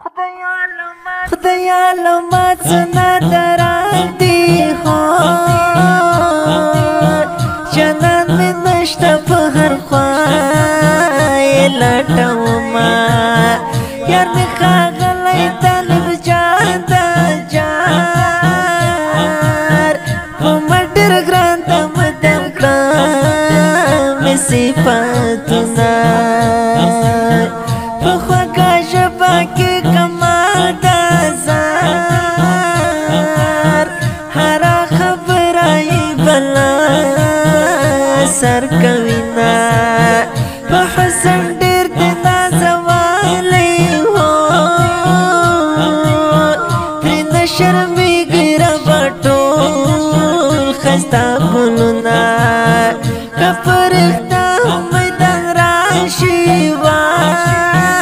خدایا له ما څه نه دران دي هو، جانان مې نشته په هر خوا یې لټومه. یار مې ښاغلی طالب جان د جار، په ما ډېر ګران دم دم کړه مې صفتونه. په خوږه ژبه کې کما د زار، هره خبره یې بله سر کوي نه. په حسن ډېر د نازولی هو، ترې نه شرمېږي ربه ټول ښایسته ګلونه. که فرښته میدان راشي وایي،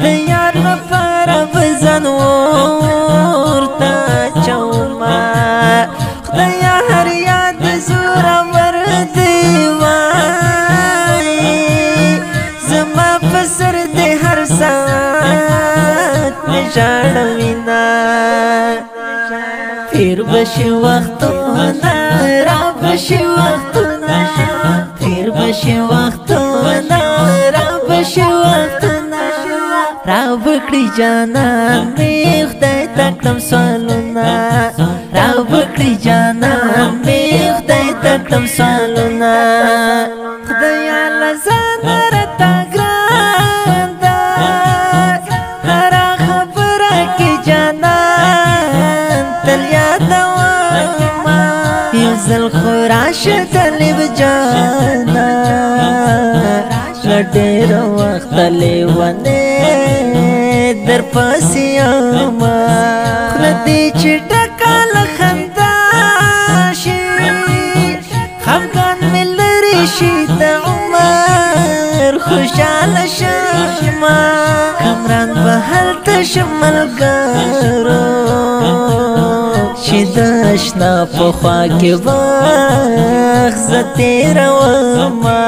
د یار لپاره به ځان ورته اچومه. خدایه هر یاد زورور دی وایي، زما په سر دې هر ساعت مې ژاړوي نه. تیر به شي وختونه، را به شي وختونه، تیر به شي وختونه، را به شي وختونه. را به کړي جانان مې خدای ته کړم سوالونه، را به کړي جانان مې خدای ته کړم سوالونه. خدایا له ځانه راته ګران ده، هره خبره کې جانان تل یادومه. یو ځل خو راشه طالب جانا، له ډېره وخته لیونی در پسې یمه. خوله دې چې ډکه له خندا شي، خفګان مې لرې شي د عمر خوشحاله شمه. کمران به هلته شم ملګرو، چې د اشنا په خوا کې وخت زه تېرومه.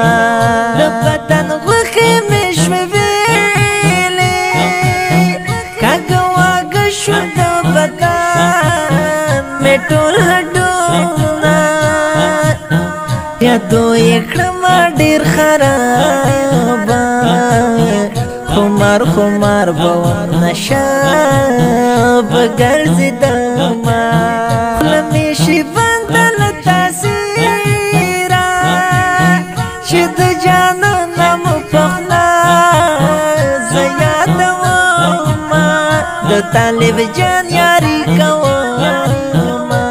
د بدن غوښې مې شوې ویلې، کږه واږه شو د بدن مې ټول هډونه. یادو یې کړمه ډېر خرابه، خمار خمار به وم نشه به ګرځېدمه. خوله مې شي بنده له تاثیره، چې د جانان نوم په خوله زه یادومه. د طالب جان یاري کومه،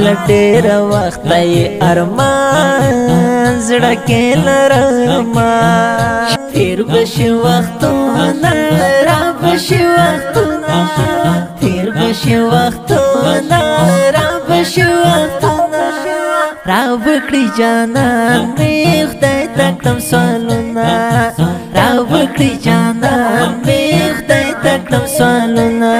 له ډېره وخته یې ارمان زړه کې لرمه. تیر به شي وختونه، را به شي وختونه، تیر به شي وختونه، را به شي وختونه. را به کړي جانان مې خدای ته کړم سوالونه، را به کړي جانان مې خدای ته کړم سوالونه.